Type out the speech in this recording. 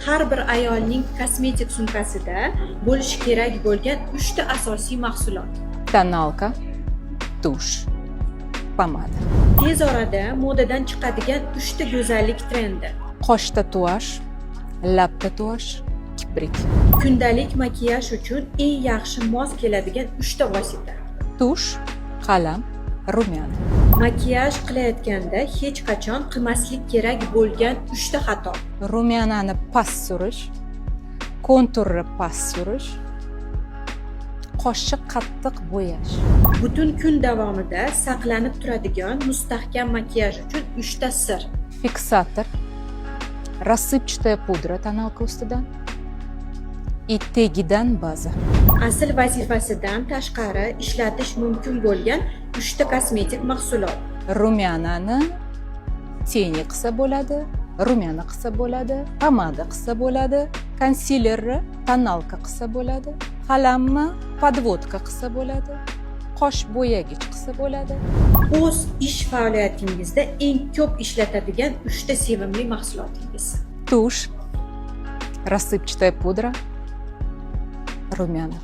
Har bir ayolning kosmetik sumkasida bo'lishi kerak bo'lgan uchta asosiy mahsulot. Тоналка, тушь, помада. Tez orada modadan chiqadigan uchta go'zallik trendi. Qosh tatuaj, lab tatuaj, kiprik. Kundalik makiyaj uchun eng yaxshi mos keladigan uchta vosita. Тушь, qalam, румяна. Makiyaj qilayotganda hech qachon qilmaslik kerak bo'lgan uchta xato. Румяна ni past surish, konturni past surish, qoshni qattiq bo'yash. Butun kun davomida saqlanib turadigan mustahkam makiyaj uchun uchta sir. Фиксатор, рассыпчатая пудра тоналка ustidan и tagidan baza. Asl vazifasidan tashqari ishlatish mumkin bo'lgan uchta kosmetik mahsulot. Румяна ni тени qilsa bo'ladi, румяна qilsa bo'ladi, pomada qilsa bo'ladi, konsilerni тоналка qilsa bo'ladi, qalamni подводка qilsa bo'ladi, qosh bo'yagich qilsa bo'ladi. O'z ish faoliyatingizda eng ko'p ishlatadigan uchta sevimli mahsulotingiz. Тушь, рассыпчатая пудра, румяна.